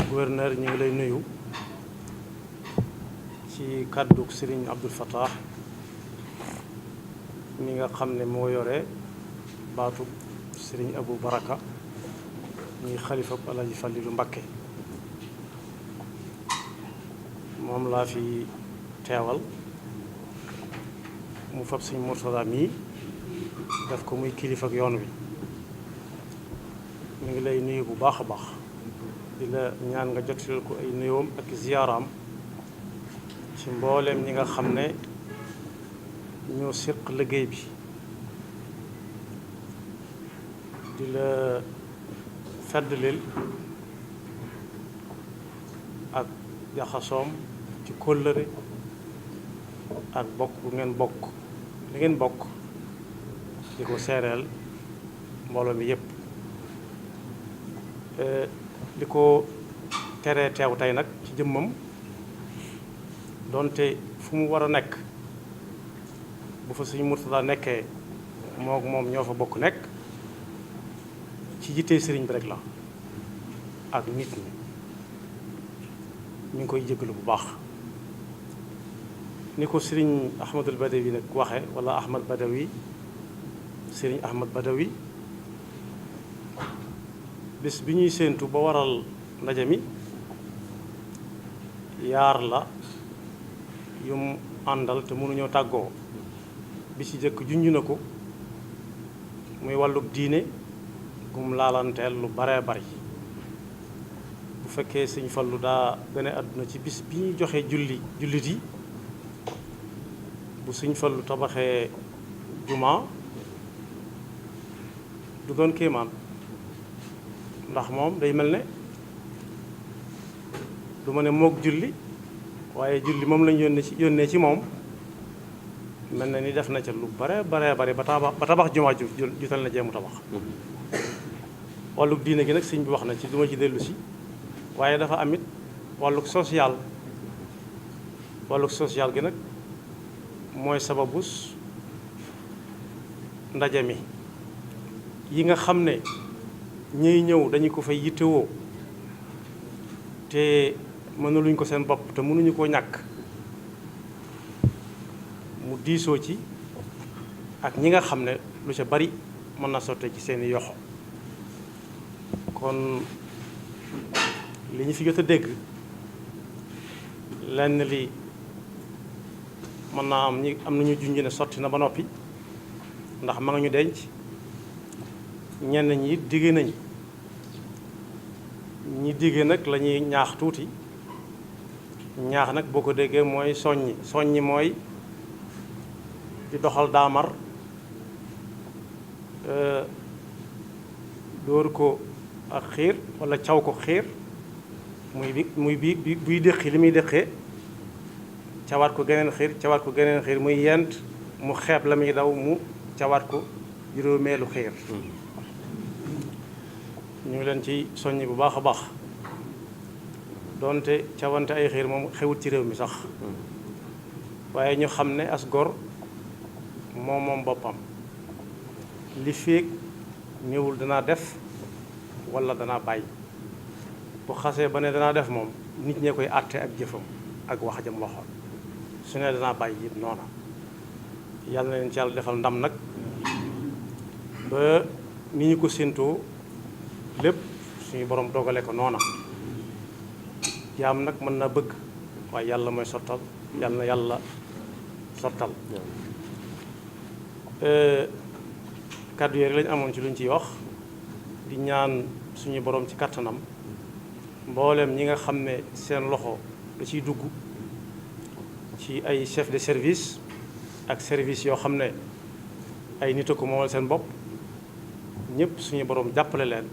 gouverneur ñu ngi lay nuyu ci kàddu Serigne Abdoul Fattah mi nga xam ne moo yore baatu Serigne Abou Baraka ñuy xalifa Alaaji Falilu Mbakke moom laa fi teewal mu fab Serigne Mourtada mii def ko muy kilifa ak yoon wi mu ngi lay nuyu bu baax a baax di la ñaan nga jotal ko ay nuyoom ak ziyaaraam ci mbooleem ñi nga xam ne ñoo séq liggéey bi di la feddlil ak jaxasoom ci kóllëre ak bokk bu ngeen bokk li ngeen bokk di ko seereel mbooloo mi yépp li ko teree teew tey nag ci jëmmam doonte fu mu war a nekk bu fa Sëriñ Mourtada nekkee mook moom ñoo fa bokk nekk ci yittee sëriñ bi rek la ak nit ñi ñu ngi koy jégalu bu baax ni ko Sëriñ Ahmadul Badawi nag waxe wala Ahmad Badawi Sëriñ Ahmad Badawi bis bi ñuy séentu ba waral ndaje mi yaar la yum àndal te mënuñoo tàggoo bi ci jëkk junj na ko muy wàllug diine gum laalanteel lu baree bari bu fekkee Sëñ Fallu daa gane àdduna ci bis bi ñuy joxe jullit yi bu Sëñ Fallu tabaxee jumaa du doon kéemaan ndax moom day mel ne du ma ne moog julli waaye julli moom lañ yónnee ci moom mel na ni def na ca lu bare bari ba tabax jumaa jutal na jéemu tabax wàllug diine gi nag sëñ bi wax na ci du ma ci dellu si waaye dafa amit wàllug social gi nag mooy sababus ndaje mi yi nga xam ne ñiy ñëw dañu ko fay yittewoo te mënuluñ ko seen bopp te mënuñu koo ñàkk mu diisoo ci ak ñi nga xam ne lu ca bari mën na sotte ci seeni yoxo kon li ñu fi jot a dégg lenn li mën naa am nañu junj ne sotti na ba noppi ndax ma nga ñu denc ñenn ñi digge nañ ñi digge nag la ñuy ñaax tuuti ñaax nag boo ko déggee mooy soññi mooy di doxal daamar dóor ko ak xiir walla caw ko xiir muy buy déqi li muy déqee cawaat ko geneen xiir muy yent mu xeeb la muy daw mu cawaat ko juróomeelu xiir ñu ngi leen ci soññi bu baax a baax doonte cawante ay xiir moom xewut ci réew mi sax waaye ñu xam ne as gor moom boppam li féeg ñëwul danaa def walla danaa bàyyi bu xasee ba ne danaa def moom nit ñee koy àtte ak jëfam ak wax jam waxoon su ne danaa bàyyi it noona yàlla na leen ci yàlla defal ndam nag ba ni ñu ko séentoo lépp suñu borom dogale ko noona jaam nag mën na bëgg waaye yàlla mooy sottal yàlla na yàlla sottal kàddu yi rek lañu amoon ci luñ ciy wax di ñaan suñu borom ci kattanam mboolem ñi nga xam ne seen loxo da ciy dugg ci ay chef de service ak service yoo xam ne ay nit a ko moomal seen bopp ñëpp suñu borom jàppale leen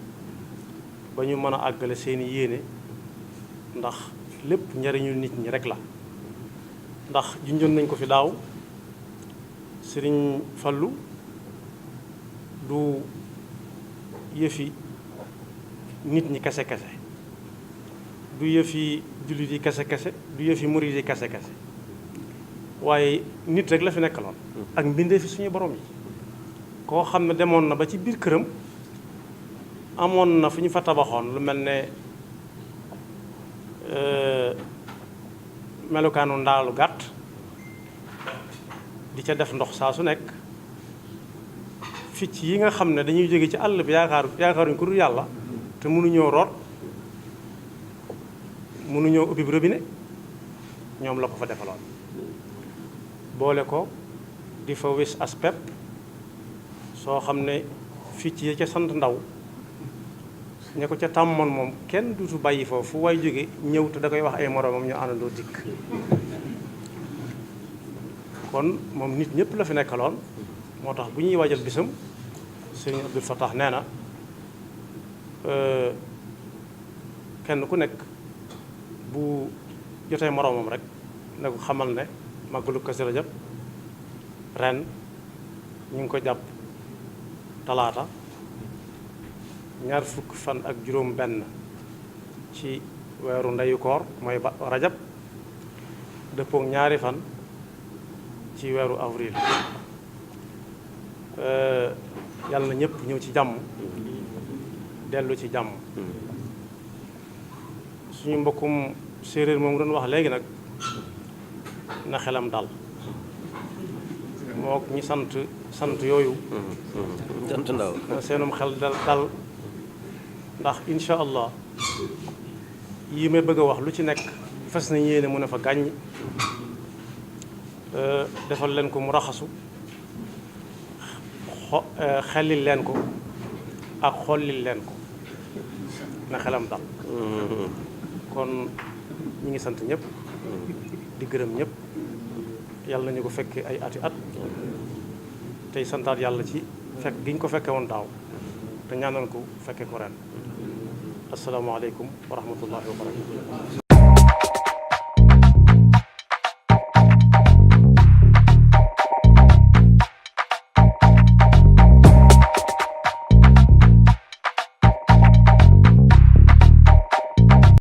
ba ñu mën a àggale seeni yéene ndax lépp njariñu nit ñi rek la ndax junjoon nañ ko fi daaw Sëriñ Fallu du yëfi nit ñi kese du yëfi jullit yi kese du yëfi murid yi kese waaye nit rek la fi nekkaloon ak mbindee fi suñu borom yi koo xam ne demoon na ba ci biir këram amoon na fu ñu fa tabaxoon lu mel ne melukaanu ndaalu gàtt di ca def ndox saa su nekk picc yi nga xam ne dañuy jóge ci àll bi yaakaaruñ ku dul yàlla te mënuñoo root mënuñoo ubbi robinet ñoom la ko fa defaloon boole ko di fa wis as pepp soo xam ne picc yi ca sant ndaw ña ko ca tàmmoon moom kenn dutu bàyyi foofu fu waay jóge ñëw te da koy wax ay moroomam ñu àndandoo dikk kon moom nit ñëpp la fi nekkaloon moo tax bu ñuy waajal bisam sëriñ Abdul Fattah nee na kenn ku nekk bu jotee moroomam rek na ko xamal ne màggalu Kazu Rajab ren ñu ngi ko jàpp talaata 20 fan ak juróom benn ci weeru ndeyu koor mooy rajab dëppook 2 fan ci weeru avril yàlla na ñëpp ñëw ci jàmm dellu ci jàmm suñu mbokkum séeréer moom doon wax léegi nag na xelam dal moo ñi sant yooyu sant ndaw seenum xel dal ndax incha allah yi may bëgg a wax lu ci nekk fas nañ yéene mu ne fa gàññ defal leen ko mu raxasu xellil leen ko ak xollil leen ko na xelam dal kon ñi ngi sant ñëpp di gërëm ñëpp yàlla nañu ko fekke ay ati at tey santaat yàlla ci fekk gi ñu ko fekke woon daaw te ñaanal ko fekke ko ren asalaamaaleykum wa rahmatullahi wa barakatu